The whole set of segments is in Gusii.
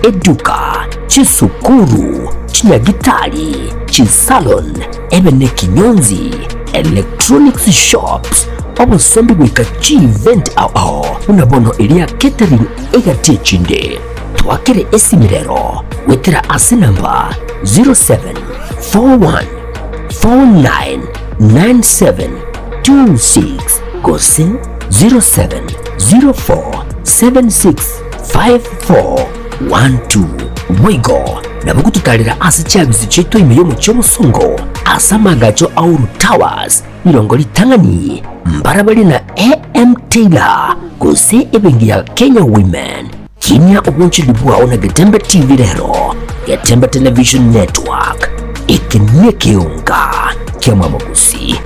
Eduka, chisukuru, chinyagitari, chisalon, ebe nekinyonzi, electronics shops, obosombi goika chievent ao ao buna bono eria catering egati echinde. Twakere esimi rero goetera ase namba 0741499726 gose 0704765412. Boigo nabo gototarera ase chiabisi chiaito ime y'omochie omosongo ase amaagacho a Uhuru Towers, rirongo ritang'ani, mbarabare na AM Taylor gose ebenki ya Kenya Women. Kinia obonchoreri bwao na Getembe TV rero, Getembe Television Network, eke nekeonga ki'amabogusi.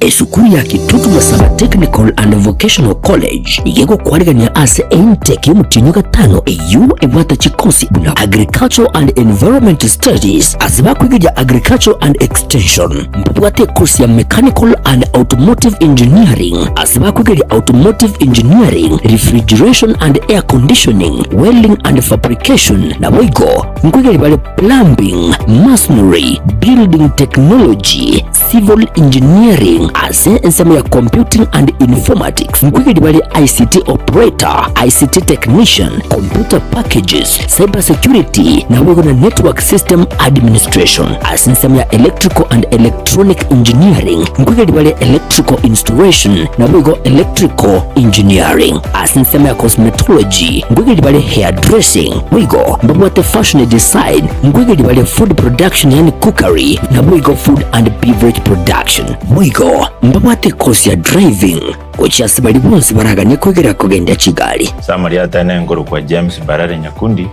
Esukuru ya Kitutu Masaba Technical and Vocational College nigo egokwarigania ase eintake y'omotienyi o gatano eyio ebwate chikosi buna Agricultural and Environment Studies ase bakwegeria Agricultural and Extension. Mbabwate ekosi ya Mechanical and Automotive Engineering ase bakwegeria Automotive Engineering, Refrigeration and Air Conditioning, Welding and Fabrication naboigo nkwegeria bare Plumbing, Masonry, Building Technology, Civil Engineering ase ensemo ya Computing and Informatics nkwegeri bare ICT Operator, ICT Technician, Computer Packages, Cyber Security naboigo na Network System Administration. Ase ensemo ya Electrical and Electronic Engineering nkwegeri bare Electrical Installation naboigo Electrical Engineering. Ase ensemo ya Cosmetology nkwegeri bare Hairdressing boigo mbabwate Fashion Design nkwegeri bare Food Production yaani Cookery Naboigo Food and Beverage Production. Boigo mbabwate ekosi ya driving gochia ase baria bonsi baraganie kwegera kogendia chigari. Samari atene nkorokwa James Mbarare Nyakundi,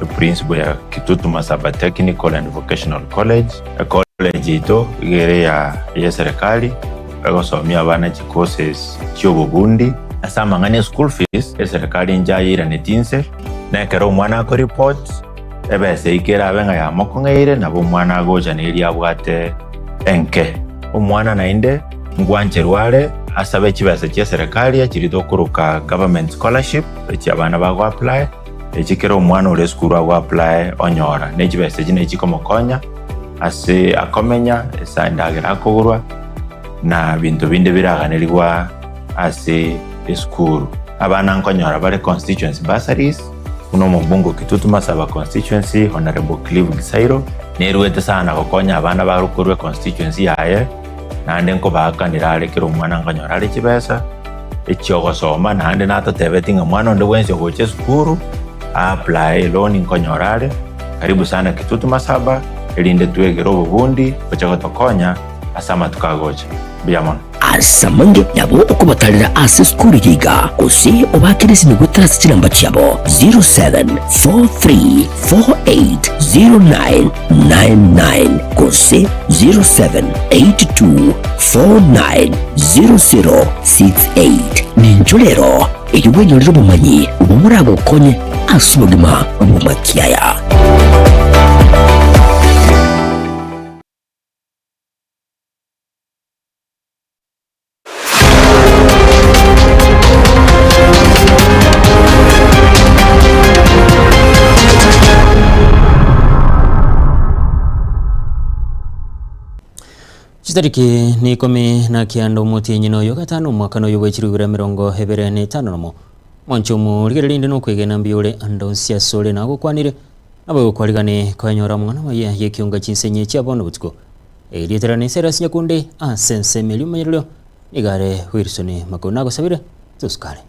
eprinciple ya Kitutu Masaba Technical and Vocational College. Ecollege yaito iga ere ya eyeserikali egosomia abana chicourses chiobobundi. Ase amang'ana e school fees, eserikali nchayeiranetie inse, na ekero omwana akoreport, Ebesa eyio kerabe ng'a yamokong'eire, nabo omwana agocha neria abwate enke. Omwana naende ngwancherwa are asabe chibesa chi'eserekari echiria tokoroka government scholarship, echi abana bago apply, echi kera omwana ore esukuru ago apply onyora. Ne chibesa echi nachi chikomokonya ase akomenya, ase endagera akogorwa, na binto binde biraganerigwa ase esukuru. Abana nkonyora bare constituency bursaries. Buna omobunge o Kitutu Masaba Constituency, Honourable Clive Gisairo, neruete sana gokonya abana bare korwa econstituency yaye, naende nkobaakanera are kera omwana nkonyora are chibesa echiogosoma, naende natotebeti ng'a mwana onde bwensi ogocha esukuru a apply eloan nkonyora are. Karibu sana Kitutu Masaba, erinde twegere obobundi boche gotokonya ase amatuko agocha. Mbuya mono. Ase amange nabo okobatarera ase esukuru eye iga, gose obaakere esimi goetera ase chinamba chiabo 0743480999 gose 0782490068. Nincho rero erio bwenyorere obomanyi obwo boragokonye ase obogima bw'amakiaya. Chitariki ni ikomi na kianda omotienyi noyo gatano omwaka noyo bwe chirigura emerongo ebere na etano nomo. Mwanche omorigereria inde nokwegena mbuya ore ande onsi asore nagokwanire, naboigo kwarigane koenyora amang'ana amaya y'ekionga chinsenyi chia bono botuko. Erieta riane Silas Nyakundi ase ensemo eria omonyererio nigo are Wilson Makau nagosabire tosukare.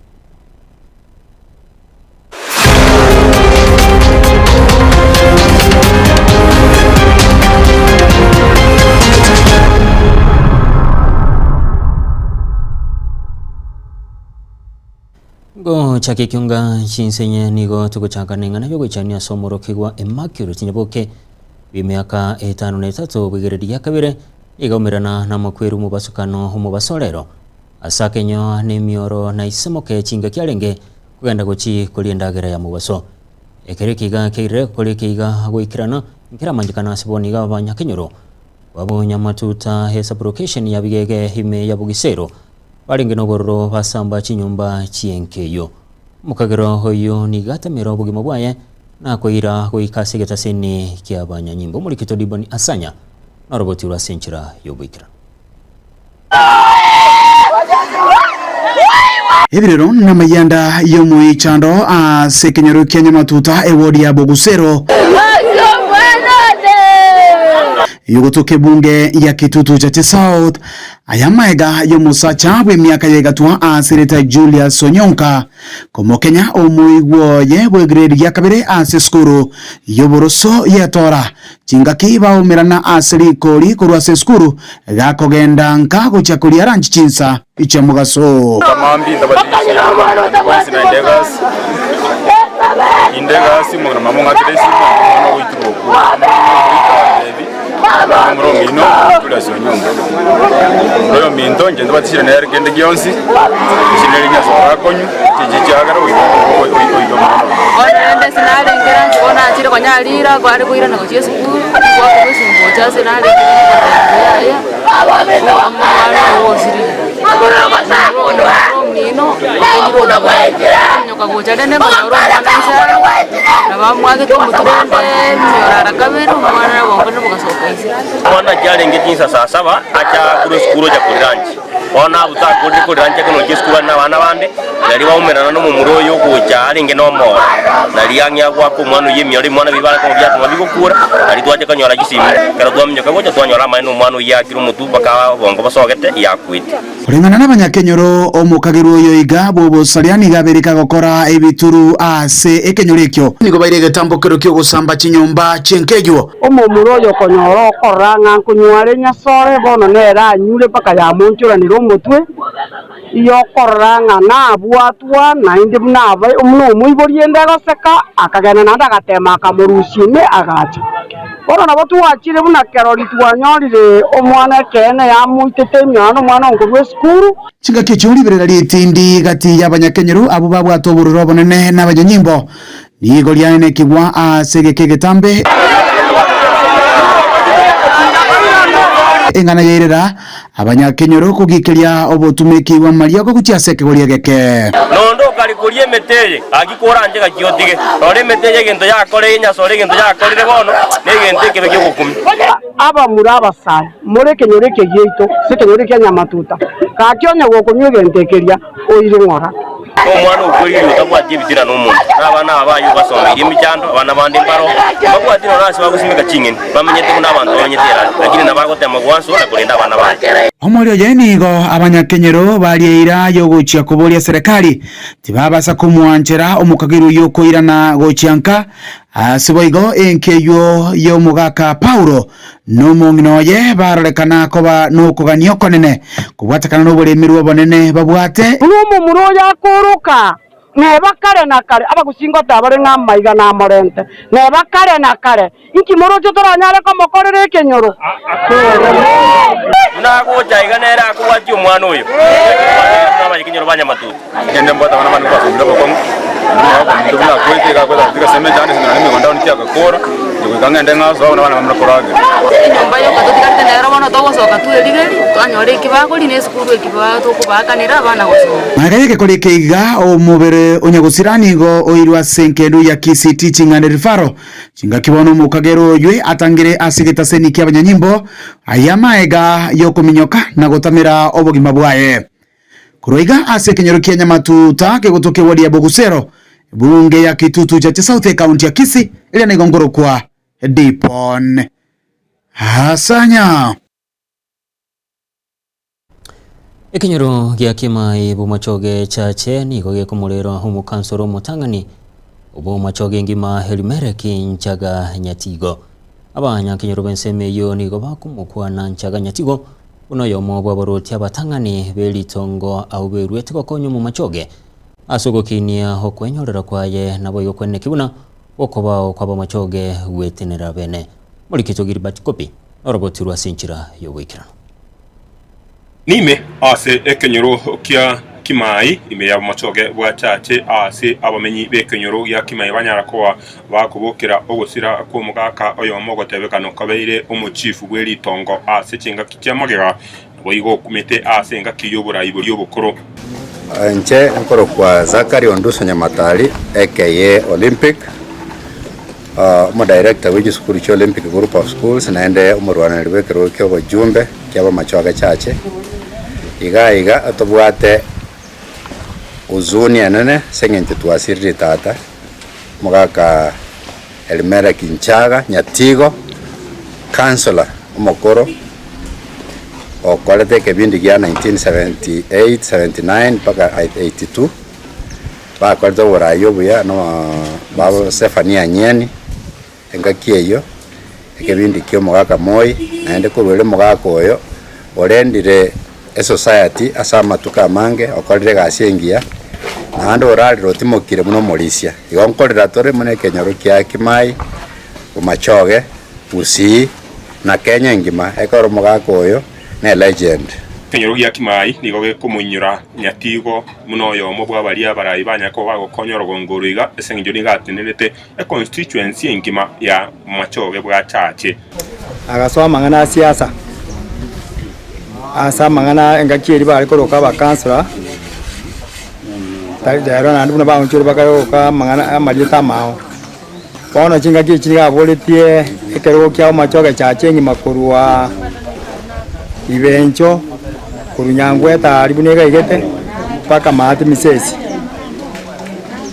Ngochaka ekionga chinsenye nigo togochaka neng'ana yogoichania ase omorokigwa Immaculate Nyaboke bw'emiaka etano na etato bw'igereri gia kabere, nigo aumerana namakweri omobasokano omobaso rero, ase akenyoa nemioro na isemoke chingaki arenge kogenda gochia koria endagera ya mobaso. Ekero ekeiga kiairire kore ekeiga goikerana, nkeramanyekana ase bono iga abanyakenyoro. Kwa Bonyamatuta esabulokesheni ya Bigege ime ya Bugisero barenge nobororo basamba chinyomba chi'enka eyio. Omokagera oyio nigo atamera obogima bwaye nakoira goika ase egetaseni ki'abanyanyimbo. Omorikito Diboni Asanya norobotirwe ase enchera y'oboikeranu. Ebirero namayanda y'omoichando ase ekenyoro kia Nyamatuta ewodi ya Bogusero yogotoka ebunge ya Kitutu Chache South. Aya amaega y'omosacha bw'emiaka ya egatwa ase erieta Julius Onyonka komokenya omoigwa oye bw'egrade ya kabere ase esukuru y'oboroso y'etora Chingaki baumerana ase rikori korwa ase esukuru, gakogenda nka gochia koria ranchi chinsa chia mogaso. Kamambia ntabatiise bonsi naende egasi, inde egasi omong'ina mama ong'akere esimo omwana ogoitirwa okwo, omoika antebi omomura omino Julius Onyonga. Omomura oyo ominto inche ntabatisire nere kende gionsi, esiri nere Nyasae orakonywe, chichi chiagera oika oika omwana oyo. Bono rende ase narenge ranche bono nachire konya rira kware koirana gochia esukuru, ngoaka gose ngocha ase narenge ngoteba yaya, omwana oyo osirire. Omino ominyoka gocha rende nkonyora omwana inse aria, nabo amwagete omotwe rende emioro ara kabere omwana nabo bogasoka inse. Omwana naki arenge chinsa saa saba acha korwa esukuru ocha koria lunch. Bono abwo takorire koria lunch ekero nochia esukuru are na abana bande, nario baumerana na omomura oyo ogocha arenge na omoro. Nario ang'e agoaka omwana oyio emioro ebimwana biria bare koba biatoma bigokura, nario twacha konyora chisimi. Ekero twaminyoka gocha twanyora amaene omwana oyio akire omotwe mpaka obongo bosogete yakwete. Koreng'ana nabanyakenyoro, omokagerwa oyo iga bw'obosaria nigo abereka gokora ebituru ase ekenyoro ekio. Nigo baire egetambokero ki'ogosamba chinyomba chi'enka eyio. Omomura oyo okonyora okorora ng'a nkonywa are nyasore, bono nere anyure mpaka yamonchoranire omotwe, iyo okorora ng'a nabwatwa naende buna abe buna omoibori ende agoseka, akagenda naende agatema akamorusia ime agacha. Bono nabo twachire buna kerori twanyorire omwana ekeene yamoitete emioro na omwana onkorwa esukuru. Chingaki echio riberera ritindi gati y'abanyakenyoro abwo babwate obororo obonene na abanyanyimbo nigo riaenekigwa ase egeka egetambe. Eng'ana yairera Abanyakenyoro kogikeria obotumeki bw'amariogo gochia ase ekegori egeke. Nonde okare koria emete eye, gaki koranche gaki otige. Rora emete eye egento yakoreire, nyasore egento yakorire bono, negento ekebe ki'ogokumia. Abamura abasae, more ekenyoro eke giaito, ase ekenyoro ekia nyamatuta, gaki onye gokonywa egento ekeria, oire ng'ora. Omwana okwerire otabwati ebitina nomonto, na abana aba baye obasomeirie emechando, abana bande mbaro, mbabwati nonya ase bagosimeka ching'eni, bamenyete buna abanto bamenyete erari, lakini nabagotema gwanswa na korenda abana baye. Omoerio oye nigo abanyakenyoro baria eira y'ogochia koboria serikali tibabasa komwanchera omokagerwa oyio koirana gochia nka. Ase boigo enka eyio y'omogaka Paulo Nomong'ina oye barorekana koba nokogania okonene, kobwatekana noboremerwa obonene babwate. Buna omomura oyo akooroka, neba kare na kare, abagosingote abare ng'a amaiga namorente, neba kare na kare, inki moroche toranyare komokorera ekenyoro? Buna agocha iga nere akobwatia omwana oyo, Abanyakenyoro ba Nyamatuti. Kende mbwate abana bane kwasomire obokong'u, naende omogaka ominto buna akwete iga akwete agatiga ase emechando ase nonye emegondo aria tiagakora, inche goika ng'ende ng'asoe abana bane bamanye koragera. Enyomba yoka totigarete nero bono togosoka twerigerie, twanyora eki bakoria na esukuru eki tokobaakanera abana gosoma. Magega y'egekori eke iga, omobere o nyagosira nigo oirwe ase engendu ya Kisii Teaching and Referral. Chingaki bono omokagera oywe atangire ase egetaseni ki'abanyanyimbo, aya amaega y'okominyoka na gotamera obogima bwaye. Korwa iga ase ekenyoro kia Nyamatuta kegotoka ewadi ya Bogusero, ebunge ya Kitutu Chache South ekaunti ya Kisii eria nigo nkorokwa Dipon Asanya. Ekenyoro gia Kimai Bomachoge Chache nigo gekomorera omokansoro omotang'ani Obomachoge engima Elimeleki Nchaga Nyatigo. Abanyakenyoro b'ensemo eyio nigo bakomokwana Nchaga Nyatigo Buna oyomo bw'abarwoti abatang'ani be ritongo abwo beruete gokonya omomachoge ase ogokinia okwenyorera kwaye, naboigo kweneki buna okobao kw'abamachoge gwetenera bene. Morikito Gilbert Kopi norobotirwe ase enchera y'oboikeranu. Nime ase ekenyoro kia. Kimai ime ya bomochoge bwa Chache aase abamenyi b'ekenyoro gia Kimai banyara koba bakobokera ogosira kw'omogaka oyomo ogotebekana okabeire omochifu bwe ritongo ase chingaki chia magega, naboigo okumete ase engaki y'oborai boria obokoro. Inche nkorokwa Zachary Onduso Nyamatari aka Olympic, omodirector bwe chisukuru chia Olympic Group of Schools naende omorwaneri bw'ekerogo kia obojumbe kia Bomachoge Church. Iga iga tobwate huzuni enene ase eng'encho twasirire tata, omogaka Elimeleki Nchaga Nyatigo, councillor omokoro okorete ekebindi gia 1978, 79 mpaka 82, bakorete oborai obuya na babo Zephania Anyeni, engaki eyio ekebindi kia omogaka Moi, naende korwa ere omogaka oyo orendire esociety ase amatuko amange, okorire egasi engiya, naende orarire otimokire buna omorisia. Igo nkorera tore buna ekenyoro kia Kimai, Bomachoge, Gusii, na Kenya engima, ekero omogaka oyo ne legend. Ekenyoro gia Kimai nigo gekomoinyora Nyatigo buna oyomo bwa baria abarai banyare koba bagokonya orogongo oro iga ase engencho nigo atenerete econstituency engima ya Bomachoge bwa Chache. Agasoa amang'ana a siasa ase amang'ana engaki eria bare koroka abakansora, tari rero naende buna baonchorire bakaroka amang'ana amarieta amao. Bono chingaki echi nigo aboretie ekerogo kia omochoge chache engima korwa Ibencho, korwa Nyangweta aria buna egaigete mpaka Maate Misesi.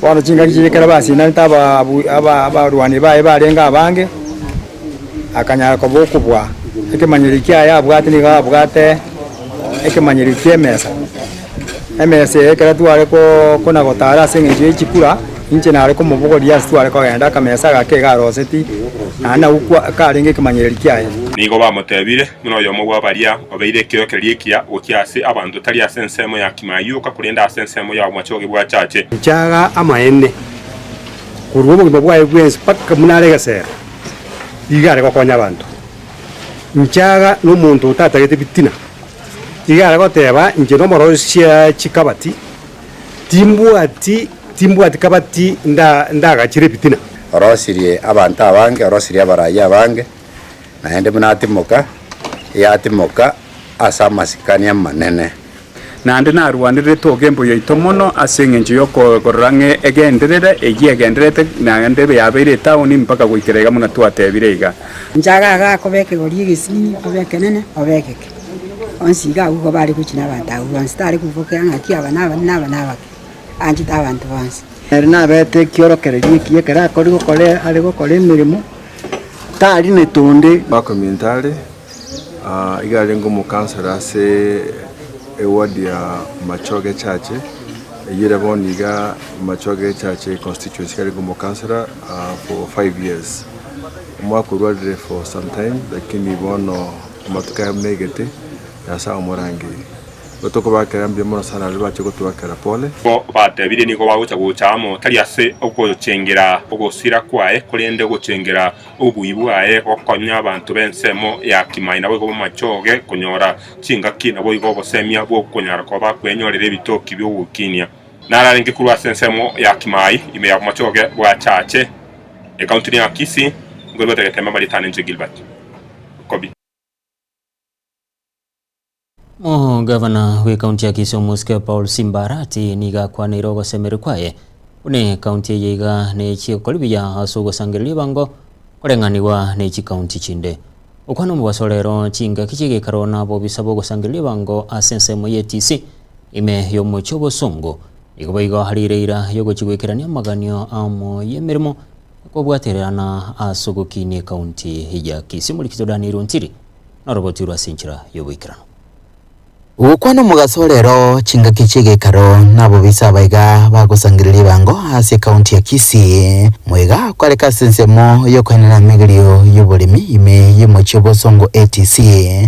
Bono chingaki chiria ekero basindanete ababu aba abarwani baye barenge abange, akanyara koba okobua. Ekemanyererio kiaye abwate nigo abwate ekemanyererio ki'emesa. Emesa eye ekero tware ko kona gotara ase eng'encho ye chikura, inche nare komobogoria ase tware kogenda akamesa agake iga aroseti, naende nabwo kwa karenge ekemanyererio kiaye. Nigo bamotebire, buna oyomo bwa baria obeire ekeokererio ekiya gochia ase abanto, tari ase ensemo ya kimayioka, korende ase ensemo ya omochogi bw'achache. Nchaga amaene korwa obogima bwaye bwensi mpaka buna are egesero, iga are gokonya abanto. Nchaga nomonto otatagete bitina, iga are goteba inche nomorosia chikabati, timbwati timbwati kabati nda ndagachere ebitina. Orosirie abanto abange, orosirie abarai abange, naende buna atimoka, yatimoka ase amasikani amanene. Naende narwanererete ogembo yaito mono ase engencho y'okorora ng'a egenderere, eyio egendererete naende yabeire etaoni mpaka goikera iga buna twatebire iga. Inche iga iga akoba ekegori egesinini, obe ekenene, obe egeke, onsi iga abwo igo bare gochia na abanto abwo bonsi, tare kobokera ng'aki aba na aba na aba na abake, anchete abanto bonsi. Ere nabete ekiorokererio ekiya ekero akori gokora are gokora emeremo, tari netonde. Bakominto are, iga arenge omokansara ase eward ya Machoge Church, eyio ere bono iga Machoge Church constituency, iga arenge omokansara for 5 years. Omwaka orwarire for some time lakini bono amatuko aya buna aigete, Nyasae omorangerie. Igo tokobakera mbuya mono sana aria bache gotwakera pole. Bo batebirie nigo bagocha gocha amo, tari ase ogochengera ogosira kwaye, korende gochengera obobui bwaye, gokonya abanto b'ensemo ya kimai naboigo b'amachoge konyora chingaki naboigo obosemia bw'okonyara koba bakwenyorera ebitoki bi'ogokinia. Nararenge korwa ase ensemo ya kimai ime ya bomachoge bwa Chache, ekaunti ya Kisii, nkoribwate geteme amarieta ane inche Gilbert Okobi. Omogavana bw'ekaunti ya Kisii Omosike Paul Simba Arati nigo akwaneire ogosemeria kwaye buna ekaunti eye iga nechie gokora buya ase ogosangereria ebango koreng'anigwa ne chikaunti chinde. Okwana omobaso rero chingaki chi'egeikaro na abobisa bogosangereria ebango ase ensemo y'ETC ime y'omochie obosongo nigo boigo arire eira y'ogochia goikerania amaganio amo y'emeremo ekobwatererana ase ogokinia ekaunti ya Kisii. Omorikito Daniel Ontiri norogotirwe ase enchera y'oboikeranu. Gokwana omogaso rero chingaki chi'egekaro nabobisa abaiga bagosangereria ebango ase ekaunti ya Kisii. Moiga kwareka ase ensemo y'okoenana emegerio y'oboremi ime y'omochie Bosongo ATC.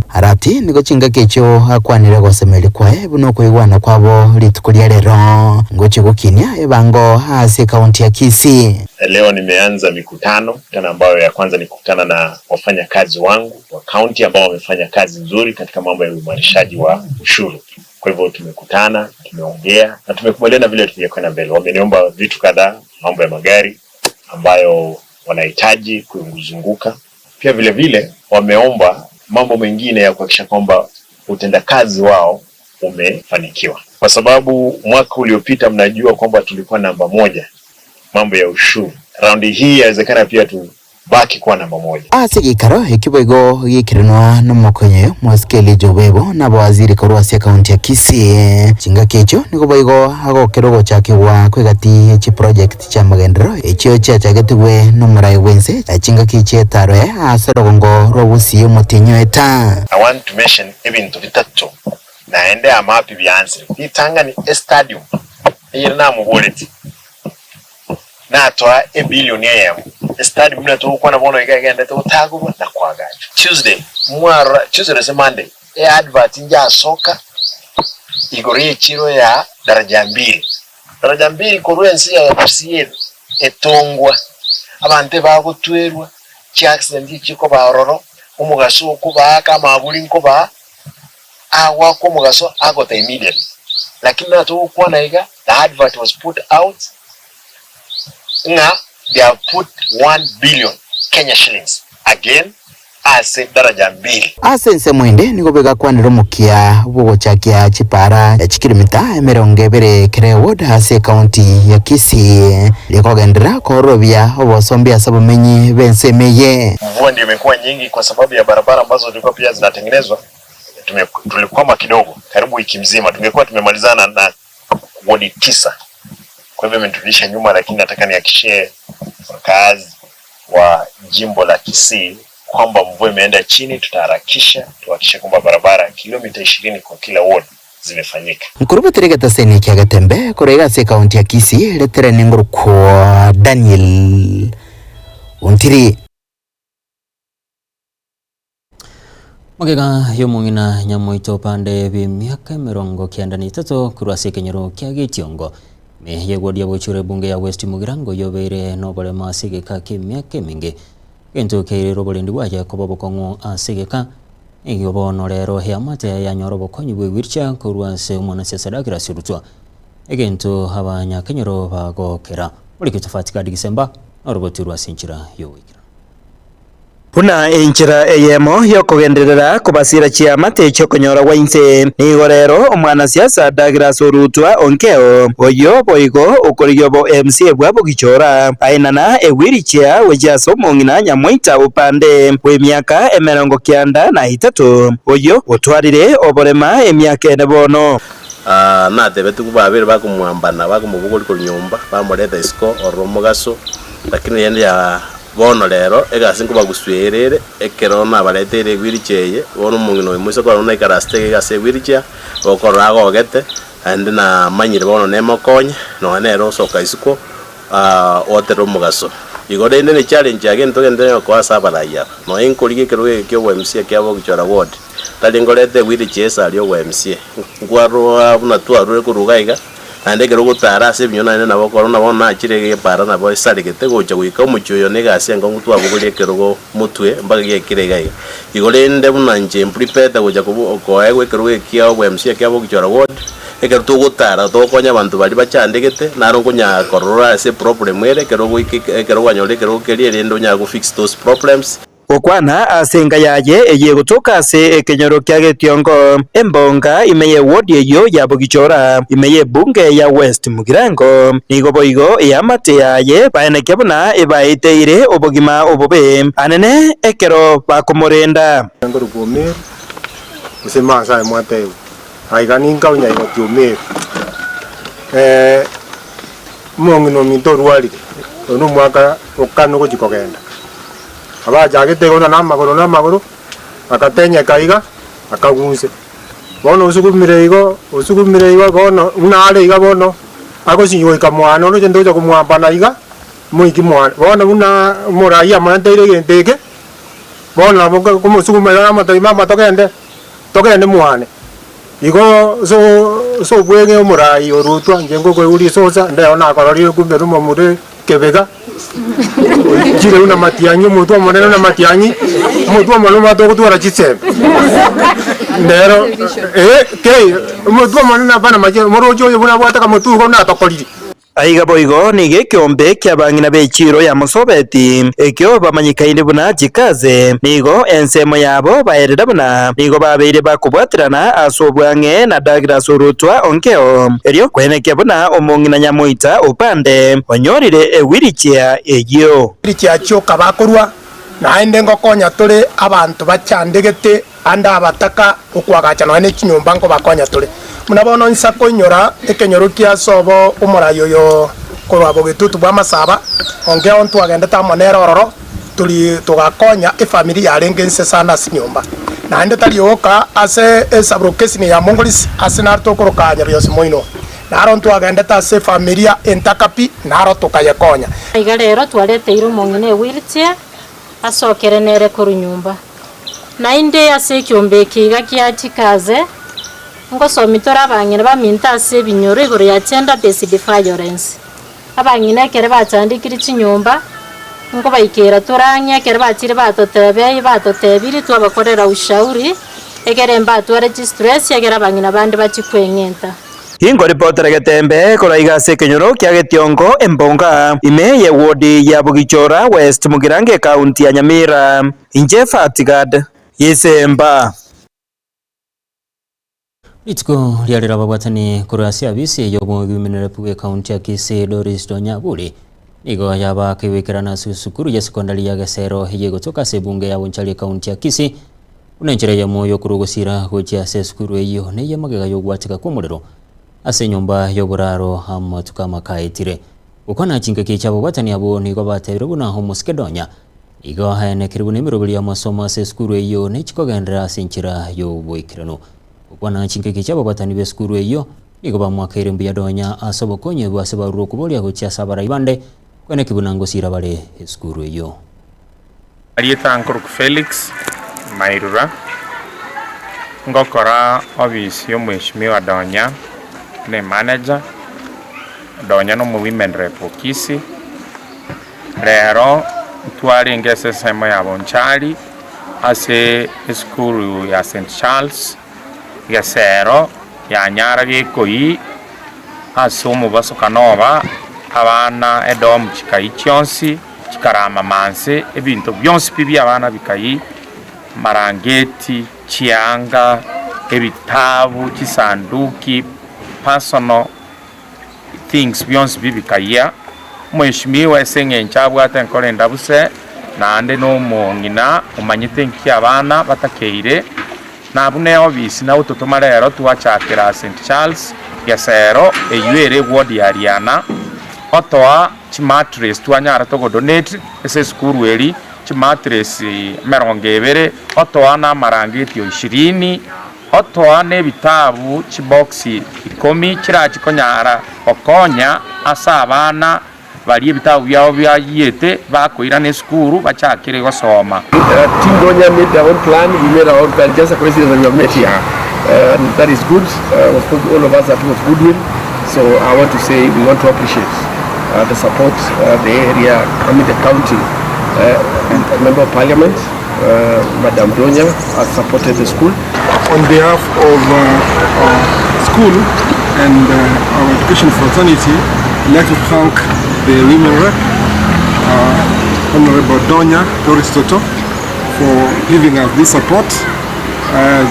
Arati nigo chingaki echio akwanire gosemeria kwaye buna okoigwana kwabo rituko ria rero ngochia gokinia ebango ase ekaunti ya Kisii. Leo nimeanza mikutano, mikutano ambayo ya kwanza ni kukutana na wafanyakazi wangu wa kaunti ambao wamefanya kazi nzuri katika mambo ya uimarishaji wa ushuru. Kwa hivyo tumekutana, tumeongea na tumekubaliana vile tungekwenda mbele. Wameniomba vitu kadhaa, mambo ya magari ambayo wanahitaji kuzunguka. Pia vile vile wameomba mambo mengine ya kuhakikisha kwamba utendakazi wao umefanikiwa, kwa sababu mwaka uliopita mnajua kwamba tulikuwa namba moja mambo ya ushuru. Raundi hii yawezekana pia tubaki kuwa namba moja. Ase egeikaro ekio boigo geikeranwa nomokonyi omosike Elijah Obebo na abawaziri korwa ase ekaunti ya Kisii. Chingaki echio nigo boigo agokera ogochakigwa kw'egati ye chiproject chi'amagenderero echio chiachagetigwe nomorai bw'ense chingaki chi'etaroe ase orogongo rwa Gusii omotienyi o Eta. I want to mention ebinto bitato naende amapi biansire. Ritang'ani estadium eyere namoboretie natoa ebilioni eyemo estadium buna togokwana bono iga egenderete gotagorwa na koagachwa. Tuesday mwarora Tuesday gose Monday e advert njasoka igoro y'echiro ya Daraja Mbili. Daraja Mbili korwa ense ya Gusii etongwa abanto ebagotwerwa chiaccident echikoba ororo omogaso okobaaka amaburi nkobaa Agoakwa omogaso agota immediately lakini buna togokwana iga the advert was put out ng'a they have put 1 billion Kenya shillings again ase daraja mbili. Ase ensemo ende nigo begakwanera omokia bw'ogochakia chipaara chikiromita 20 kera eward ase ekaunti ya Kisii, rikogenderera koororobia obosombi ase abamenyi b'ensemo eye. Mvua ndio imekuwa nyingi kwa sababu ya barabara ambazo zilikuwa pia zinatengenezwa tume, tulikwama kidogo karibu wiki mzima, tungekuwa tumemalizana na wodi tisa. Kwa hivyo imeturudisha nyuma, lakini nataka nihakikishie wakazi wa jimbo la Kisii kwamba mvua imeenda chini, tutaharakisha tuhakikishe kwamba barabara kilomita 20 kwa kila ward zimefanyika. Nkorubatera egetaseni kia Getembe korwa iga ase ekaunti ya Kisii, retere ningorokwa Daniel Ontiri. Magega y'omong'ina Nyamoito Opande bw'emiaka 93 korwa ase ekenyoro kia Getiongo, ime y'eward ya Bochura ebunge ya West Mugirango yobeire noboremo ase egeka ki'emiaka emenge. Egento kiairire oborendi bwaye koba obokong'u ase egeka, nigo bono rero eamate yaye yanyora obokonyi bwe wheelchair korwa ase omwanasiasa Douglas Orutwa. Egento abanyakenyoro bagokera. Morikio Tofati Gadi Gisemba noroboti rwa ase enchera y'ogoikeranu. Buna enchera eyemo y'okogenderera kobasiira chiamate chi'okonyora gwa inse. Nigo rero omwanasiasa Douglas Orutwa Onkeo, oyio boigo okorigia obo MCA bwa Bogichora, aenana ewheelchair gochia ase omong'ina Nyamwaita Opande bw'emiaka 93, oyio otwarire oborema emiaka ene bono. Natebetigwe babere bakomwambana, bakomobogoria korwa nyomba, bamoreta isiko ororo omogaso, lakini rende ya Bono rero egasi nkobagusuera ere, ekero nabareteire ewheelchair eye, bono omong'ina oyo moise korora buna aikarasete iga ase ewheelchair, okorora agogete, naende namanyire bono nemokonye, nonya nere osoka isiko oterere omogaso. Igo rende ne challenge age ntogende gokoa ase abarai aba, nonya inkorigia ekerogo eke kia obo MCA kia Bogichora ward, tari nkoreta ewheelchair ase aria obo MCA, nkwarora buna twarure korwa iga iga. Naende ekero ogotara ase ebinyoro naende nabo okora buna bono nachire iga epaara nabo esaregete gocha goika omochie oyo na egasi enkong'u twabogoria ekerogo motwe mpaka giaikire iga iga. Igo rende buna inche mprepete gocha kobo koegwa ekerogo ekia obwa-MCA kia Bogichora ward, ekero togotara togokonya abanto baria bachandegete, naro nkonyaa korora ase eproblem ere ekero ogoika ekero kwanyorire ekerogo keria erinde onyare go fix those problems. Gokwana ase enka yaye eyio egotoka ase ekenyoro kia Getiongo, embonga ime y'ewodi eyio ya Bogichora, ime y'ebunge ya West Mugirango. Nigo boigo eamate yaye baenekia buna ebaeteire obogima obobe anene ekero bakomorenda. Nkorokwa Omeru, gose Maasai mwatebwa. Aiga ninka onyaigoti Omeru. Omong'ina ominto orwarire, oyo nomwaka okane ogochia kogenda. Abachagete igo na amagoro na amagoro, agatenyeka iga, akagunse. Bono osugumire igo, osugumire igo bono buna are iga bono, agosinywa goika mwane oroche ntocha komwambana iga, moiki mwane. Bono buna omoraia amorenteire egento eke, bono nabo komosuguma iga namotebia mama togende, togende mwane. Igo ase ase obweng'e omorai orutwa inche ngokoigwa risosa, ndeo nakororire kumbe nomomura kebega, oichire buna matiang'i omotwe omonene buna matiang'i, omotwe omonene omanyete ogotwara chisembe. Nero eh kei omotwe omonene hapana mache omoroche oyo buna abwate akamotu igo natokoriri. Aiga boigo nigo ekeombe ki'abang'ina b'echiiro ya Mosobeti, ekio bamanyekaine buna Chikaze, nigo ensemo yabo baerera buna nigo babeire bakobwaterana ase obwang'e na Douglas Orutwa Onkeo, erio kwenekia buna omong'ina nyamoita Opande onyorire ewirichia eyio. Chiachioka bakorua, naende ngokonya tore abanto bachandegete ande abataka okoagacha nonya ne chinyomba nkobakonya tore. Buna bono insa koinyora ekenyoro kia sobo omorai oyo korwa bogetutu bw'amasaba, onkeo ntwagendete amo nere ororo, tori togakonya efamiri yarenge inse sana ase nyomba. Naende tari oka ase esabrokesini ya Mongolisi ase naro tokoroka Nyabiosi moino. Naro ntwagendete ase efamiria entaka pi, naro tokayekonya. Iga rero twareteire omong'ina ewheelchair asokere nere korwa nyomba. Naende ase ekiombe eke iga kia chikaze, ngosomi tore abang'ina baminto ase ebinyoro igoro ya gender based violence. Abang'ina ekere bachandekire chinyomba, nkobaikera tore ang'e ekere bachire batotebei batotebirie twabakorera ushauri, egere mbatware chistress egere abang'ina bande bachie kweng'enta. Inkoripotera getembe korwa iga ase ekenyoro kia Getiongo, Embonga, ime ye ward ya Bogichora West, Mugirango ekaunti ya Nyamira. Inche Fatgad Gisemba. Rituko riarero ababwatani korwa ase abisi y'omogimenerepu bw'ekaunti ya Kisii Doris Donyaburi nigo yabakebekerana ase esukuru ya sekondari ya Gesero eye egotoka ase ebunge ya Bonchari ekaunti ya Kisii buna enchera eyemo y'okorwa ogosira gochia ase esukuru eyio neye magega y'ogwateka kw'omorero ase enyomba y'oboraro amatuko amakaetire. Gokwana chingaki chi'ababwatani abwo nigo batebire buna omosike Donya Igo aenekire buna emeroberi y'amasomo ase esukuru eyio nechikogenderera ase enchera y'oboikeranu. Gokwana chingaki chi'ababatani b'esukuru eyio, nigo bamoakeire mbuya donya ase obokonyi obwo ase barure okoboria gochia ase abarai bande, koeneki buna ngosiira bare esukuru eyio. Erieta nkorokwa Felix Mairura, ngokora ofisi y'omweshimiwa Donya buna emanager, Donya na omo women rep o Kisii. Rero ntwarenge ase ensemo ya Bonchari ase esukuru ya St Charles, Gesero yanyara gekoyi ase omobasokano oba abana edomu chikayi chionsi chikarama manse ebinto bionsi pi bia abana bikayi, marangeti, chianga, ebitabu, chisanduki, personal. things bionsi pi bikayia, omweshimiwa ase eng'encho abwate enkoro endabu se, naende na omong'ina omanyete nki abana batakeire, na buna eofisi nagototoma rero twachakera St Charles Gesero eywo ere eward ya Riana, otoa chimattress twanyara togodonate ase esukuru eri, chimattress emerongo ebere, otoa na amarangeti o ishirini. Otoa nebitabu chiboksi ikomi chirachi konyara gokonya ase abana baria ebitabu biabo biayiete bakoirana esukuru bachakire gosoma. Team Donya made their own plan, we made our own plan, just a coincidence that we have met here. And that is good. Of course, all of us are people of goodwill, so I want to say we want to appreciate uh, the support uh, the area, I mean the county, uh, member of parliament, uh, Madam Donya has supported the school. On behalf of uh, our school and uh, our education fraternity, I'd like to thank the women rep, uh, Honorable Donya Doris Toto, for giving us this support. As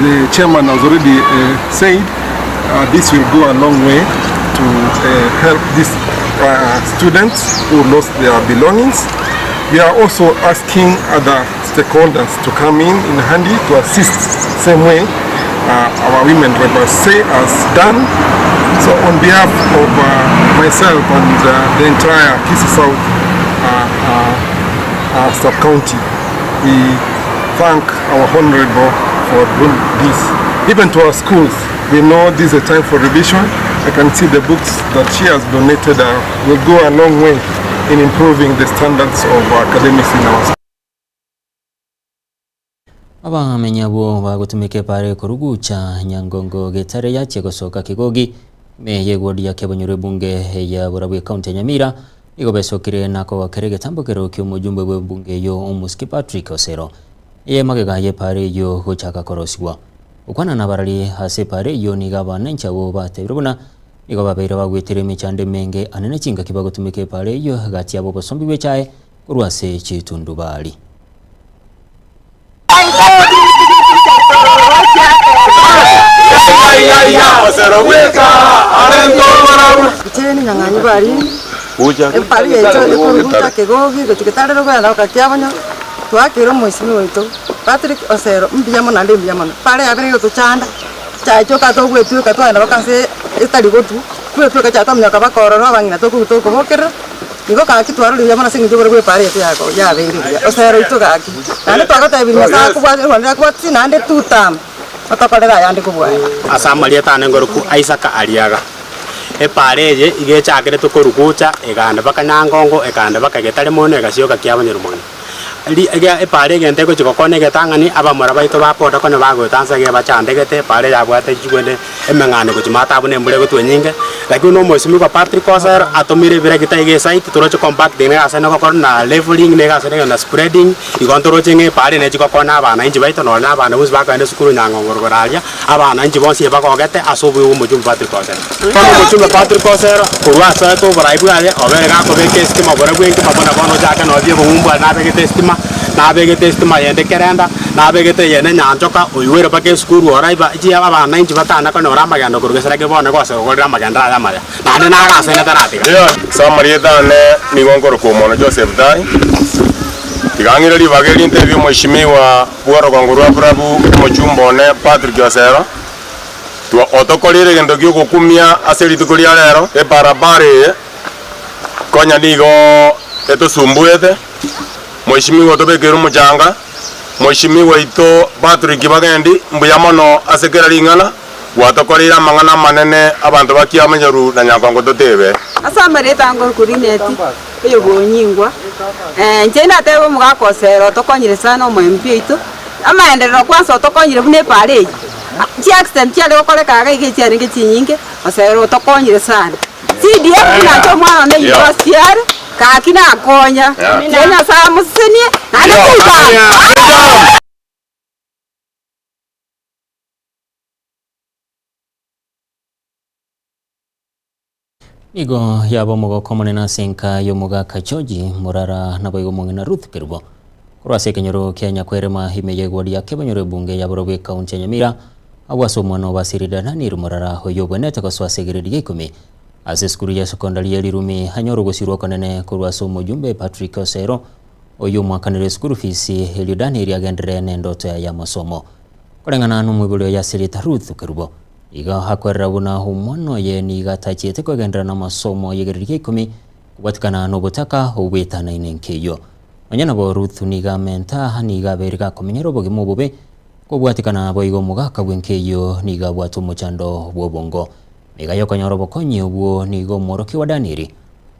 the chairman has already uh, said, uh, this will go a long way to uh, help these uh, students who lost their belongings. We are also asking other stakeholders to come in in handy to assist same way uh, our women drivers say has done. So on behalf of uh, myself and uh, the entire Kisii South uh, uh, uh, sub-county, we thank our honorable for doing this. Even to our schools, we know this is a time for revision. I can see the books that she has donated uh, will go a long way in improving the standards of academics in our school. Abamenyi abwo bagotumeka epaara ekorugucha Nyangongo Getare yachia gosoka Kigogi ime y'eward ya Kiabonyoru ebunge ya Borabu ekaunti ya Nyamira nigo besokire na kogokera egetambo kero ki'omojumbe bw'ebunge eyio Omosike Patrick Osero eye magega y'epaara eyio gochaka korosigwa. Gokwana nabarari ase epaara eyio nigo abananchi abwo batebire buna nigo babeire bagwetire emechando emenge anene chingaki bagotumeka epaara eyio gati yabo obosombi bw'echae korwa ase chitundubari. Twakire omoisimi oito Patrick Osero mbuya mono naende mbuya mono. Pare yabere gotochanda, chiaye chioka togwetweka twagenda mpaka ase etari gotwa, twetweka chiaye twaminyoka mpaka ororo abang'ina tokoruta tokobokerera, igo gaki twarorire buya mono ase eng'encho obore bwa epara yaito yako yabeire buya, Osero oito gaki. Naende twagotebirie Nyasaye akobwate rwanda akobwate naende two term otokorere ayande kobua aya. Ase amarieta ane ngorokwa Isaka Ariaga. Epaara eye iga echakeretwe korwa gocha eganda mpaka Nyangongo, ekagenda mpaka Getare mono, egasioka kiabanyerwa mono. Ri- epaara egento egochia gokwana egetang'ani, abamura baito ba boda konya bagoeta nse iga bachandegete, epaara eyabwate chigwene emeng'ano gochia maate abwo na embura egotwa enyinge. Lakini buna omwesimigwa Patrick Osero atomire ebiregita iga esite toroche compacting na egasi ene gokora na levelling na egasi ene na spreading, igo ntoroche ng'a epaara eye nechi gokwana abananchi baito nonye na abana bonsi bakogenda esukuru Nyang'ongo rogoro aria, Abananchi bonsi ebagogete ase obuya bw'omochumbe Patrick Osero. Bono omochumbe Patrick Osero, korwa asoete oborai bwaye, obere gakobeka esitima borabu enkima buna bono ochake nonya bi'obong'umbu aria nabegete esitima, nabegete esitima yende kerenda, nabegete eyende nyanchoka, oigwere mpaka esukuru oraiba chi abananchi batana konyora amagendo korwa gesera ki bono gose gogorera amagendo aya amaya, naende nagasaine taratiga. Ase amarieta ane nigo nkorokwa Omono Joseph Tai, tiga ng'ire ribaga eri ntebie omweshimiwa Bw'orogongo rwa Burabu, omochumba one Patrick Osero, otokoreire egento gi'ogokumia ase rituko ria rero. Ebarabara eye konya nigo etosumbuete, Mheshimiwa otobekeire omochanga, Mheshimiwa oito Patrick Bagendi, mbuya mono ase kera ring'ana gwatokoreire amang'ana amanene abanto ba Kiamanyaru na Nyankongo totebe. Ase amarieta ango Korineti, oyobonyingwa, inche natebe omogaka Osero otokonyire sana omoembi oito, amaenderero kwansa otokonyire buna epara eye, chiaccident chiare gokoreka iga iga echiarenge chinyinge, Osero otokonyire sana. CDF buna inche omwana one university are, gaki nakonya, tiga Nyasaye amosesenie, naende tuta. Nigo yaba omogoko omonene ase enka y'omogaka George Murara naboigo omong'ina Ruth Kerubo. Korwa ase ekenyoro kia Nyakwerema ime y'egwori ya Kebonyoro ebunge ya Borobwo ekaunti ya Nyamira, agwo ase omwana o Basirida Daniel Murara oyio obwenerete gosoa ase egrade ya ikomi ase esukuru ya sekondari ya Rirumi anyore ogosirwa okonene korwa ase omojumbe Patrick Osero oyio omwakanire esukuru fees erio Daniel agenderere nendoto yaye y'amasomo. Koreng'ana nomoibori oye ase erieta Ruth Kerubo. Igo akwerera buna omwana oye nigo atachiete kwegenderera namasomo y'egereri gia ikomi, kobwatikana nobotaka obwetanaine nkeyio. Nonya nabo Ruth nigo amenta nigo abeire gakomenyera obogima obobe, kobwatikana boigo omogaka bw'enkeyio nigo abwate omochando bw'obongo. Nigo ayokonyora obokonyi obwo nigo omworokigwa Danieli,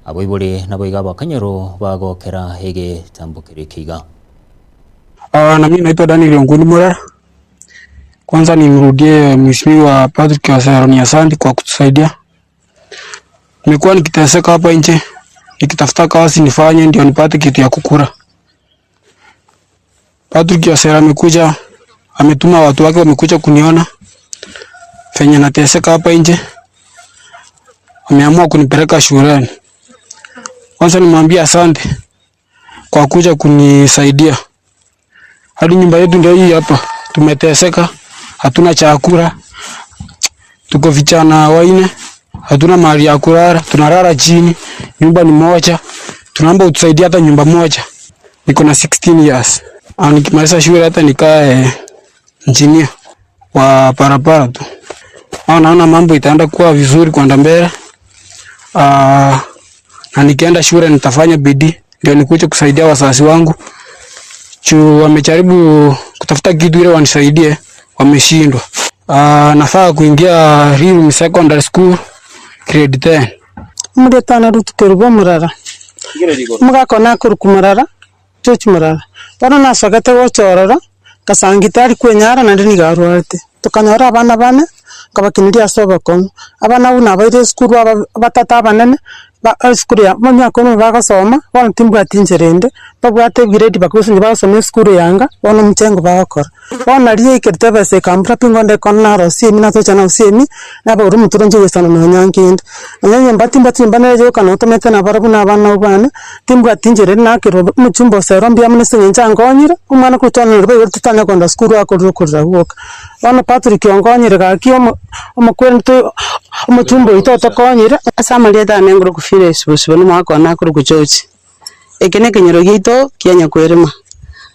abaibori naboigo abakanyoro bagokera egetambo keria ekiga. Na mimi naitwa Daniel Onguni Murara. Kwanza nimrudie Mheshimiwa Patrick Osero ni asante kwa kutusaidia. Nimekuwa nikiteseka hapa nje nikitafuta kazi nifanye ndio nipate kitu ya kukula. Patrick Osero amekuja, ametuma watu wake wamekuja kuniona venye nateseka hapa nje, ameamua kunipeleka shuleni. Kwanza nimwambie asante kwa kuja kunisaidia. Hadi nyumba yetu ndio hii hapa, tumeteseka, hatuna chakula, tuko vijana waine, hatuna mahali ya kulala, tunalala chini, nyumba ni moja. Tunaomba utusaidie hata nyumba moja. Niko na 16 years. Ah, nikimaliza shule hata nikae engineer wa barabara tu. Ah, naona mambo itaenda kuwa vizuri kwenda mbele. Ah, na nikienda shule nitafanya bidii ndio nikuje kusaidia wazazi wangu. Juu wamejaribu kutafuta kitu ile wanisaidie, wameshindwa. Ah, nafaa kuingia Rirumi Secondary School grade 10. Omoretana Ruth Kerubo Murara, omogaka one akorokwa Murara, George Murara. Bono nasogete gocha ororo, ngasanga tari kwenyara naende nigo arwarete. Tokanyora abana bane, nkabakineria ase obokong'u. Abana abwo nabaire esukuru aba abatata abanene, ba esukuru ya emiaka emo bagosoma, bono timbwati inchera ende, babwate egrade bakogosonya bagosoma esukuru ya anga, bono omochengo bagokora. Bono nari yaikerete ebesa ekambura pi ngonde ekona narosia emi natocha narosia emi, nabagora omotwe inche goisana nonya nkende. Nonya nyomba timbwati nyomba nere yoka notomete nabarabwo na abana nabo bane, timbwati inchera ere nakerwa omochumba osero mbuya mono ase eng'encho ankonyire, omwana korwa twana baigoro totanya kogenda sukuru akorire okorera gwoka. Bono Patrick onkonyire gaki omo omokwerete omochumba oito otokonyire. Ase amarieta ane ngorokwa Phyllis Bosibori na omogaka one akorokwa George. Eke nekenyoro giaito kia Nyakwerema.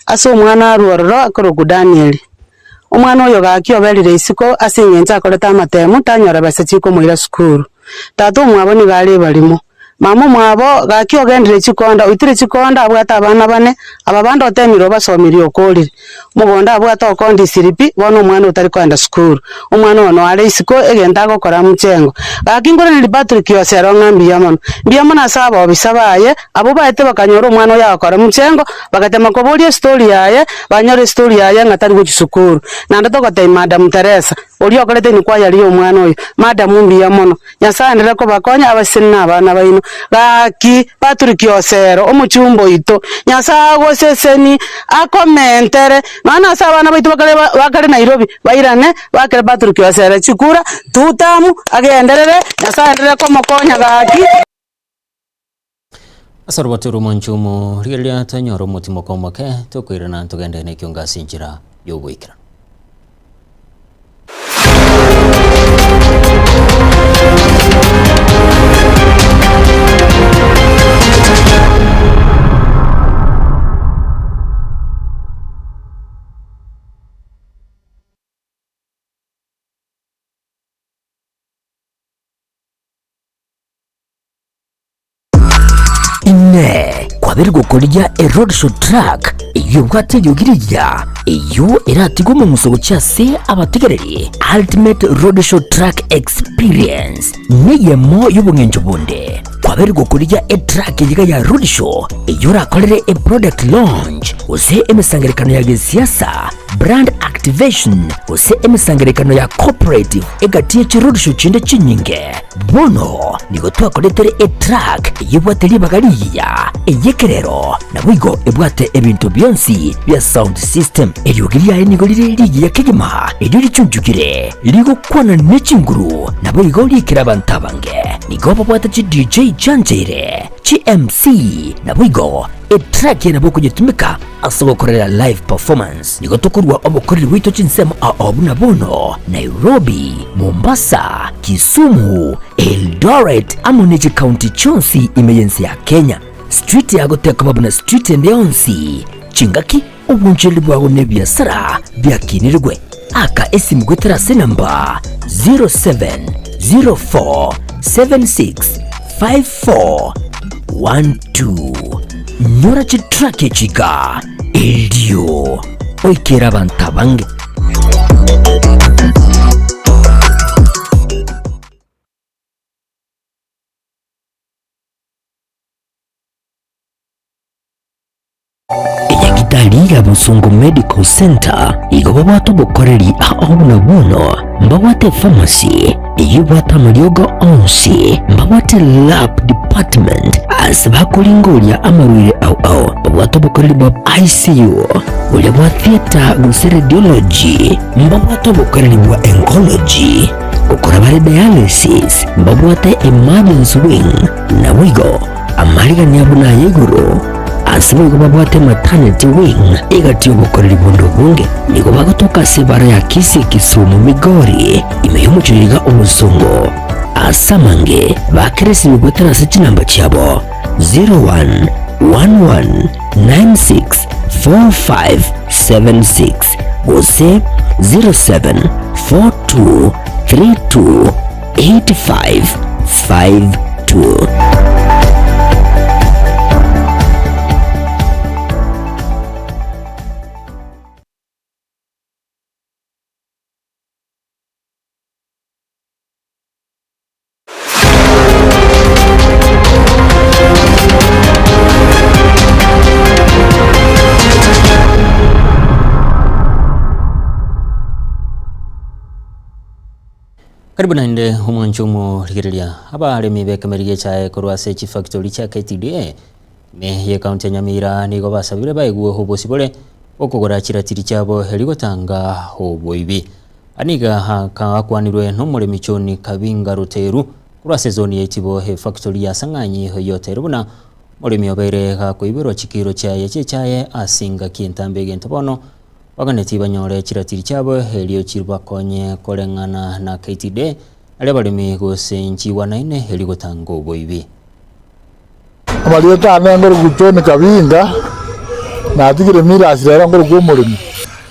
Ase omwana arwe ororo akorokwa Daniel. Omwana oyo gaki oberire isiko ase eng'encho akorete amatemu tanyora besa chikomoira sukuru. Tata omwabo nigo are ebarimo. Mama omwabo gaki ogendire chikonda, oitire chikonda abwate abana bane, aba bande otemire obasomirie okorire. Mogondo abwate okondisiri pi, bono omwana otari kogenda sukuru. Omwana oyo noare isiko egento agokora mchengo. Gaki nkoranerie Patrick Osero ng'a mbuya mono. Mbuya mono ase abobisa baye, abwo baete bakanyora omwana oyo agokora mchengo, bagatema koboria estori yaye, banyora estori yaye ng'a tari gochia sukuru. Naende togotebia Madam Teresa, oria okorete inquiry ya omwana oyo, madam mbuya mono. Nyasae aenderere kobakonya abaseni na abana baino. Gaki, Patrick Osero, omochumba oito, Nyasae agoseseni, akomentere, nonya nase abana baito bakare bakare Nairobi, bairane, bakere Patrick Osero chikura, two term, agenderere, Nyasae aenderere komokonya gaki. Ase orobato rw'omonche omo, rigereria tonyore omotimoko omoke, tokoirana togende nekiongo ase enchera y'ogoikeranu. Inee! Kwabeire gokorigia eroadshow truck eyio ebwate eriogi rigiya, eyio eratigwe omong'uso gochia ase abategereri? Ultimate Roadshow Truck Experience neyemo y'obong'encho bonde. Kwabeire gokorigia etruck eyio iga ya roadshow eyio orakorere eproduct launch gose emesangererekano ya gesiasa, brand activation gose emesangererekano ya cooperative egati ye chiroadshow chinde chinyinge. Bono nigo twakoretere etruck eyebwate ribaga rigiya, ey'ekerero, naboigo ebwate ebinto bionsi bia sound system. Eriogi riaye nigo rire rigiya kegima, erio richunchugire, rigokwana ne chinguru, naboigo riikere abanto abange. Nigo babwate chi DJ chiancheire, chi MC, naboigo Etrack eye nabo okonyetumeka ase ogokorera live performance. Nigo tokorua obokoreri bwaito chinsemo ao buna bono, Nairobi, Mombasa, Kisumu, Eldoret amo ne chikaunti chionsi ime y'ense ya Kenya. Street yago tekoba buna street ende yonsi. Chingaki, obonchoreri bwago na ebiasara biakinirigwe. Aka esimu goetera ase enamba 0704765412. Nyora chitrack echi iga erio oikere abanto abange. Enyagitari ya Bosongo Medical Centre igo babwate obokoreri ao buna bono mbabwate epharmacy eyio ebwate amariogo onsi, mbabwate lab department ase bakoringoria amarwaire ao ao, babwate obokoreri bwa ICU, boria bwa theatre gose radiology, mbabwate obokoreri bwa oncology, gokora bare dialysis, mbabwate emergency wing, naboigo Amarigani abo naya igoro, ase boigo babwate maternity wing egati y'obokoreri bonde obonge. Nigo bagotoka ase ebara ya Kisii Kisumu Migori ime y'omochie oyo iga Obosongo. Ase amange bakeresirwe goetera ase chinamba chiabo 0111964576 gose 074232 8552. Karibu naende omwancho omorigereria abaremi b'ekemeri gi'echae korwa ase chifactori chia KTDA ime ye county ya Nyamira nigo basabire baegwe obosibore. okogora chiratiri chiabo erio gotanga oboibi. Aya nigo akwanirwe nomoremi John Kabinga Ruteru korwa ase ezoni ya Itibo efactory ya Sang'anyi oyio oteire buna omoremi obeire gakoiberwa chikiro chiaye chi'echaye ase engaki entambe egento bono baganetie banyore chiratiri chiabo erio chibakonye koreng'ana na KTDA Aria abaremi gose nchiigwanaine erio gotanga oboibi. Amarieta ane ngorokwa John Kabinga, natigire Miras rero ngorokwa omoremi.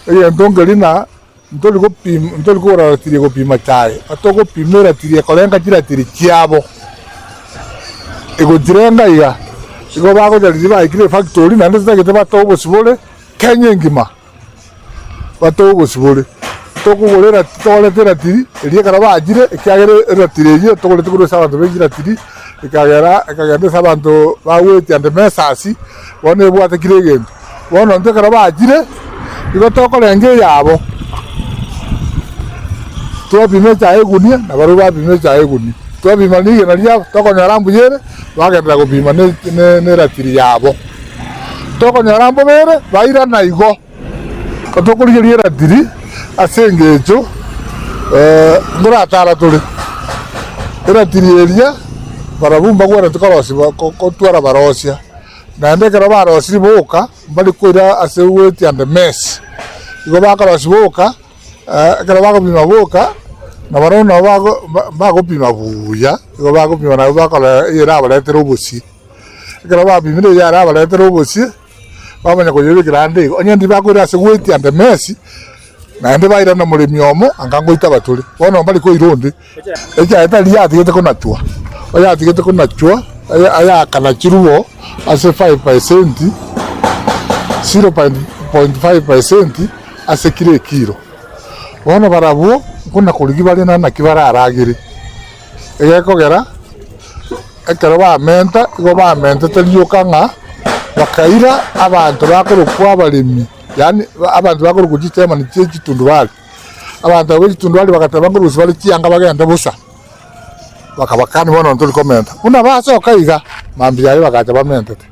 Egento nkeri ng'a ntori gopima ntori kogora ratiri egopima chaye, togopima eratiri ekorenga chiratiri chiabo, egochirenga iga, igo bagocha riria baikire efactory naende totagete batoe obosibore Kenya engima. Batoe obosibore, tokogora erati togorete eratiri, eria ekero bachire, ekiagera eratiri eyio togorete korwa ase abanto be chiratiri, ekagera ekagenda ase abanto bagwetia ande mesasi, bono ebwate kera egento. Bono intwe ekero bachire, igo tokorenga eyabo, twapima echae egunia, na barobwo bapima echae egunia, twapima rigena riabo, tokonyora mbuya ere, bagenderera gopima ne ne eratiri yabo. Tokonyora mbobere bairana igo. Tokorigereria eratiri ase engencho nkoratara tore. Eratiri eria barabwo mbagwenerete korosia gotwara barosia, naende ekero barosirie boka mbari koira ase weight and measure. Igo bakorosia boka, ekero bagopima boka, nabarabwo nabo bagopima buya, igo bagopima nabo bakora eyerabaretere obosie. Ekero bapimire eyio arabaretere obosie, bamanya koyebekera ande igo. Onye ndibakoira ase goetia ande mesi, naende bairana omoremi omo, anga ngoita batore. Bono mbari koira onde. Ekiagera tari yatigete konachwa, oyatigete konachwa, ayakanachirwe bo ase 5%, 0.5% ase kera ekiro. Bono barabwo, nkona korigia bare naki bararagere. Egekogera, ekero bamenta, igo bamentete rioka ng'a bakaira abanto bakorokwa abaremi, yaani abanto bakorokwa chichairman chie chitundubari. Abanto abwo be chitundubari bagateba nkorusia bare chianga bagende bosa, bakabakania bono ntori komenta. Buna basoka iga, mambia yaye bagacha bamentete.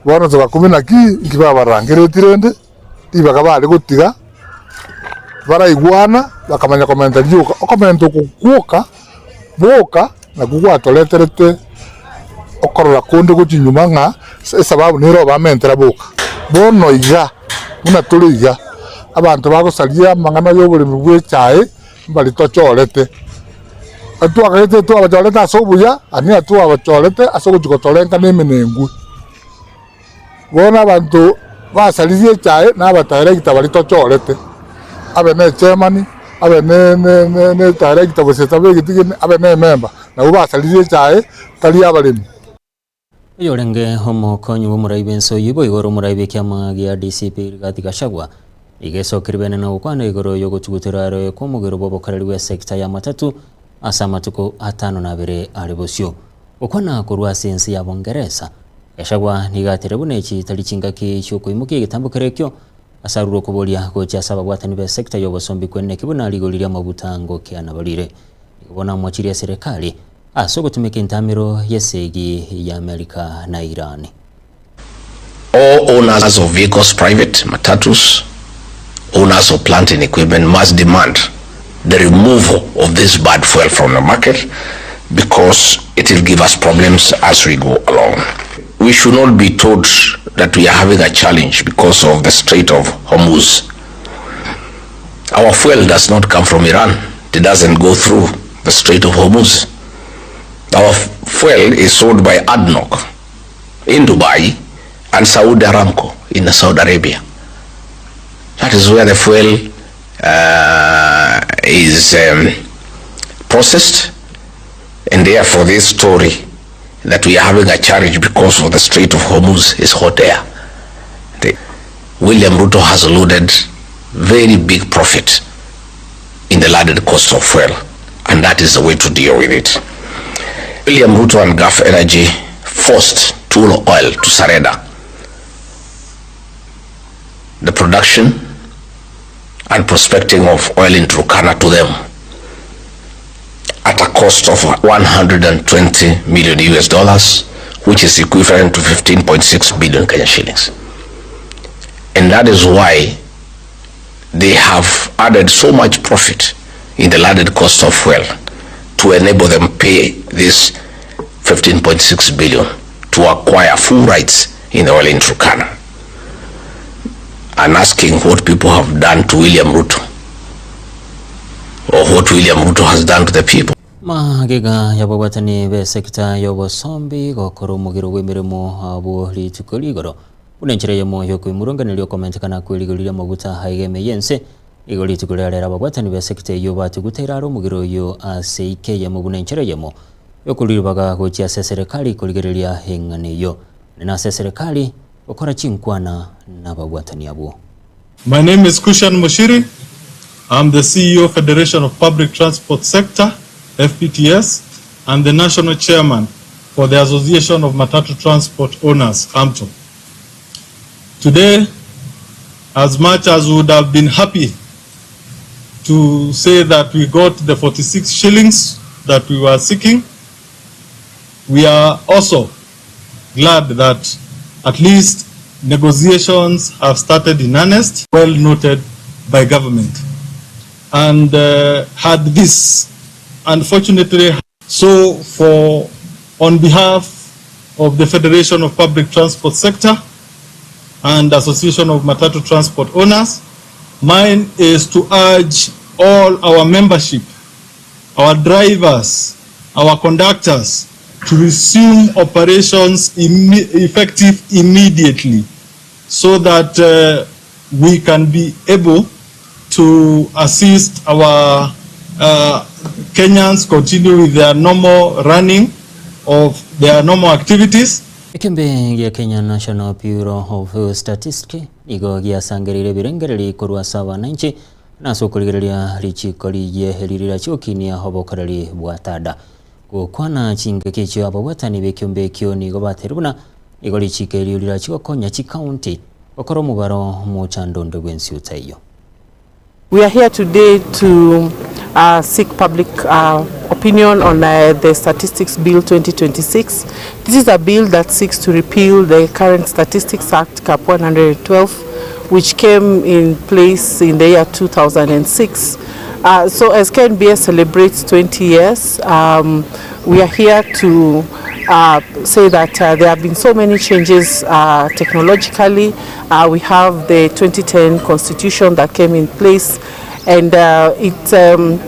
Bono togakumia naki, inki babarangeretie rende, ribaga bare gotiga. Baraigwana, bakamanya komenta rioka. Okomenta oko gwoka boka nakwo gwatoreterete okorora konde gochia nyuma ng'a esababu nere obamentera boka. Bono iga, buna tore iga, abanto bagosaria amang'ana ya oboremi bwa echae mbari tochorete. Twakagete twabachorete ase obuya, aria twabachorete ase ogochia gotorenka na emenengwe. Bono abanto basaririe echae na abadirector baria tochorete, abe ne echairman, abe ne ne ne ne edirector gose tabegeti gende, abe ne emember, nabwo basaririe echae tari abaremi. Oyorenge omokonyi bw'omorai bw'ense oyio boigo ore omorai bw'ekiama gia DCP Rigathi Gachagua nigo esokire bene na gokwana igoro y'ogotugutera ere kw'omogero bw'obokoreri bw'esecta ya matatu ase amatuko atano na abere are bosio. Gokwana korwa ase ense ya Bongeresa, Gachagua nigo atere buna echi tari chingaki chi'okoimokia egetambo kerekio ase arure okoboria gocha ase ababwatani b'esecta y'obosombi kweneki buna rigori ri'amaguta ngokiana barire. Nigo bono amochirie eserekari ase ogotumeka entamero y'esegi ya Amerika na Iran. All owners of vehicles private, matatus, owners of plant and equipment must demand the removal of this bad fuel from the market because it will give us problems as we go along. We should not be told that we are having a challenge because of the Strait of Hormuz. Our fuel does not come from Iran. It doesn't go through the Strait of Hormuz. Our fuel is sold by ADNOC in Dubai and Saudi Aramco in Saudi Arabia. That is where the fuel uh, is um, processed, and therefore this story that we are having a challenge because of the Strait of Hormuz is hot air. The William Ruto has loaded very big profit in the landed cost of fuel, and that is the way to deal with it. William Ruto and Gulf Energy forced Tullow Oil to surrender the production and prospecting of oil in Turkana to them at a cost of 120 million US dollars, which is equivalent to 15.6 billion Kenya shillings. And that is why they have added so much profit in the landed cost of fuel to enable them pay this 15.6 billion to acquire full rights in the oil in Turkana. And asking what people have done to William Ruto or what William Ruto has done to the people. Magega y'ababwatani b'esekta y'obosombi gokora omogiro bw'emeremo abwo rituko rigoro, buna enchera eyemo y'okoimoronganeria okomentekana kwe rigori ri'amaguta aiga ime y'ense, Nigo rituko ria rero ababwatani b'esekta eyio batuguteire are omogiro oyio ase eika eyemo buna enchera eyemo y'okoriribaga gochia ase eserekari korigereria eng'ana eyio, na ase eserekari gokora chinkwana nababwatani abwo. My name is Kushan Mushiri, I'm the CEO Federation of Public Transport Sector, FPTS, and the National Chairman for the Association of Matatu Transport Owners, AMTO. Today, as much as we would have been happy to say that we got the 46 shillings that we were seeking, we are also glad that at least negotiations have started in earnest, well noted by government. And uh, had this unfortunately, so for on behalf of the Federation of Public Transport Sector and Association of Matatu Transport Owners, mine is to urge all our membership, our drivers, our conductors to resume operations imme effective immediately so that uh, we can be able to assist our uh, Kenyans continue with their normal running of their normal activities. Ekembe gia Kenya National Bureau of Statistics nigo giasangereire ebirengererio korwa ase abananchi na ase okorigereria richiko rigiya eri rirachie gokinia obokoreri bwa tada. Gokwana chingaki echio ababwatani b'ekiombe ekio nigo bateire buna nigo richiko erio rirachie gokonya chikaunti gokora omobaro omochando onde bwensi otaiyo. We are here today to uh, seek public uh, opinion on uh, the Statistics Bill 2026. This is a bill that seeks to repeal the current Statistics Act, Cap 112, which came in place in the year 2006. Uh, so as KNBS celebrates 20 years, um, we are here to uh, say that uh, there have been so many changes uh, technologically. Uh, we have the 2010 constitution that came in place and uh, it um,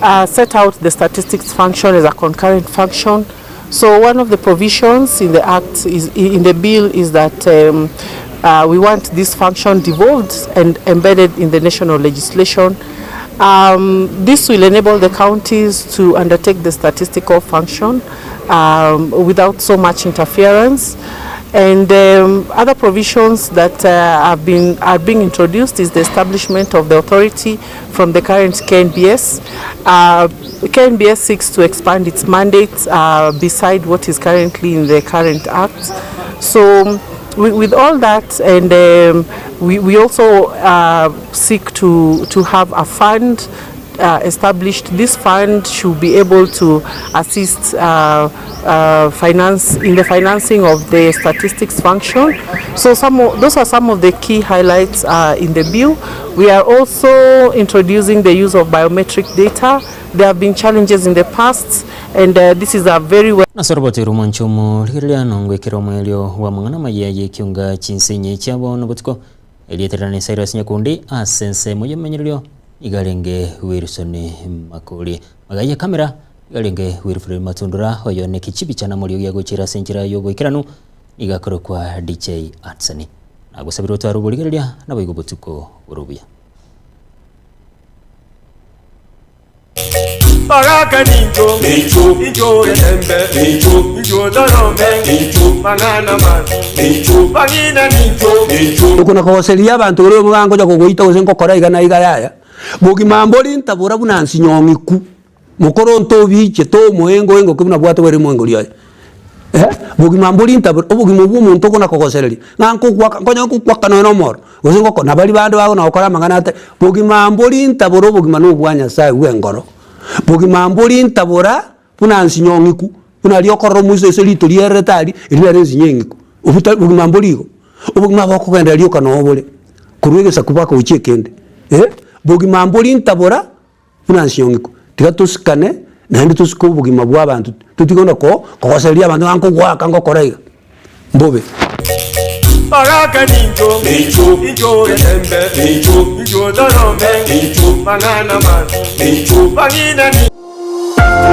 uh, set out the statistics function as a concurrent function. So one of the provisions in the act is in the bill is that um, uh, we want this function devolved and embedded in the national legislation. Um, this will enable the counties to undertake the statistical function um, without so much interference. And um, other provisions that uh, have been are being introduced is the establishment of the authority from the current KNBS. Uh, KNBS seeks to expand its mandate uh, beside what is currently in the current act. So with, with all that, and um, we, we also uh, seek to, to have a fund uh, established. This fund should be able to assist uh, uh, finance in the financing of the statistics function. So some of, those are some of the key highlights uh, in the bill. We are also introducing the use of biometric data. There have been challenges in the past and uh, this is a very well Ase oroboti rw'omonche omorigereria nongwekere omoerio bw'amang'ana amaya y'ekiunga chinsinye chiabo nobotuko, erieta riane Cyrus Nyakundi, ase ensemo y'emenyerereo nigo arenge Wilson Makori. Magega y'ekamera nigo arenge Wilfred Matundura, oyo nekechibicha na moriogi agochiera ase enchera y'oboikeranu nigo akorokwa DJ Adsani. Nagosabire otware oborigereria naboigo obotuko bore obuya. Baraka nincho, nincho getembe, nincho torombe, mang'ana mabi, bang'ina nincho. Okona kogoseria abanto ore omogango ocha kogoita gose ngokora iga na iga yaya, bogima mbori ntabora buna nsinyong'iku, mokoro ntobiche tomoengo engoke buna bwate bwere omoengo oye eh, bogima mbori ntabora obogima obwo omonto okona kogosereria, ng'a nkogoaka nkonya nkogoaka nonye na omoro, gose ngoko na baria bande bagona gokora amang'ana ate, bogima mbori ntabora obogima na obwa Nyasaye bwa engoro. Bogima mbori ntabora buna nsinyong'iku, buna aria okorora omoiso ase rito riererete aria, erio nere ensinyo eng'iku. Obwo tari bogima mbori igo. Obogima bokogenderera rioka noo bore, korwa egesaku mpaka gochia ekende, eh, bogima mbori ntabora buna nsiong'iko. Tiga tosikane naende tosike obogima bwa abanto, totige onde ko kogosereria abanto ng'a nkogoaka ngokora iga, mbobe. Baraka nincho, incho getembe, incho torome, mang'ana mabi, bang'ina ni.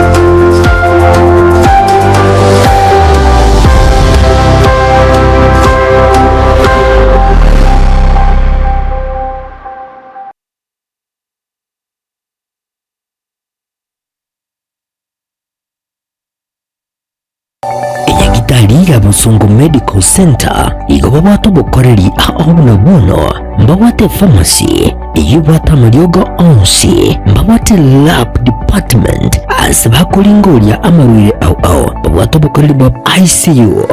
Enyagitari ya Bosongo Medical Centre igo babwate obokoreri ao buna bono, mbabwate epharmacy eyio ebwate amariogo onsi, mbabwate lab department ase bakoringoria amarwaire ao ao, babwate obokoreri bwa ICU.